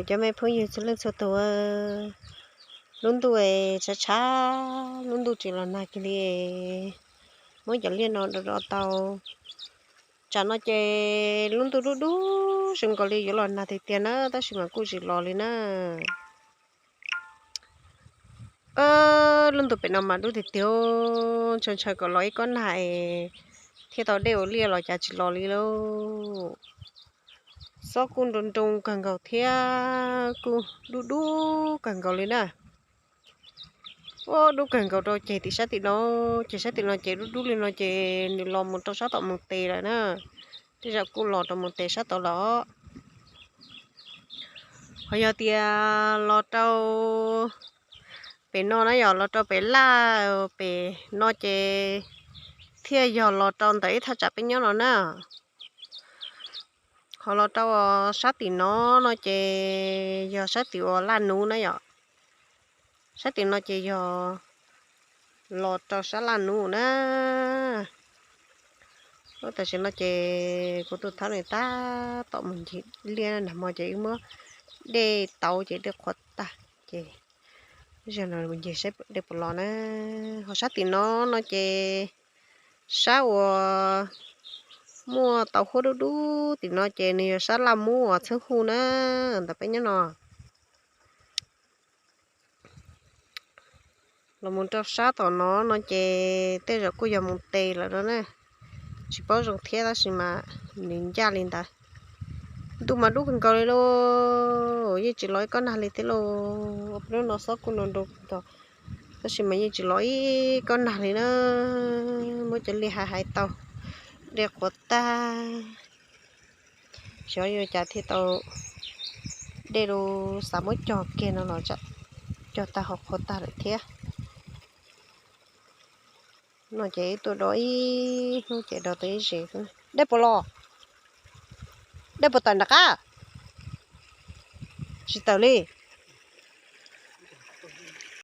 Cov me phooj ywg txhua leej txhua tus, lub ntuj tshav tshav, lub ntuj tsis los nag kiag li, muab cov liaj no do do tau. Tsam no ces lub ntuj dub dub zoo nkaus li yuav los nag tiag tiag na, tab sis mas kuj tsis los li na. Lub ntuj pem no mas dub tiag tiag, ntshaw ntshaw kom los ib kob nag es thiaj tau dej ua liaj los cas tsis los li lauj. Xob kuj nroo nroo kawg nkaus thiab kuj dub dub kawg nkaus li na. Ua dub kawg nkaus rau ceg tim sab tim no, ceg sab tim no ces dub dub li no ces nws los mus rau sab tom mus tes lawm na. Tej zaum kuj los rau mus tes sab tod lawm. Ho yog tias los rau pem no na yom, los rau pem laj pem no ces thiaj yog los rau ntawm ib thaj tsam peb nyob no na. Ho los rau sab tim no no ces yog sab tim uas laj nub na yom. Sab tim no ces yog los rau sab laj nub na. Tam sim no ces kuv tus thab nws tab tom mus ncig liaj, nag hmo ces wb muab dej tauv ces dej qhuav tag ces zaum no mus ncig saib dej puas los na. Ho sab tim no no ces sab uas muaj tau huab dub dub tim no ces nws yog sab laj mub uas txheeb hu na, ntawm peb nyob no. Los mus rau sab tom no no ces tej zaum kuj yog mus tes lawm no na. Tsis paub zoo thiab tab sis mas nws ncaj li ntawd. Ntuj mas dub kawg nkaus li lauj, yeej tsis los ib kob nag li thiab lauj. Hnub no xob kuj nroo nroo kawg nkaus, tab sis mas yeej tsis los ib kob nag li na. Muab cov liaj hais hais tau dej qhuav tag, xyov yuav cas thiaj tau dej lawm, xav muab cog kiag no los tsam cog tag ho qhuav tag lawm thiab. No ces tuaj do ib hnub ces do tau ib zes. Dej puas los? Dej puas tawm nram qab? Tsis tawm li.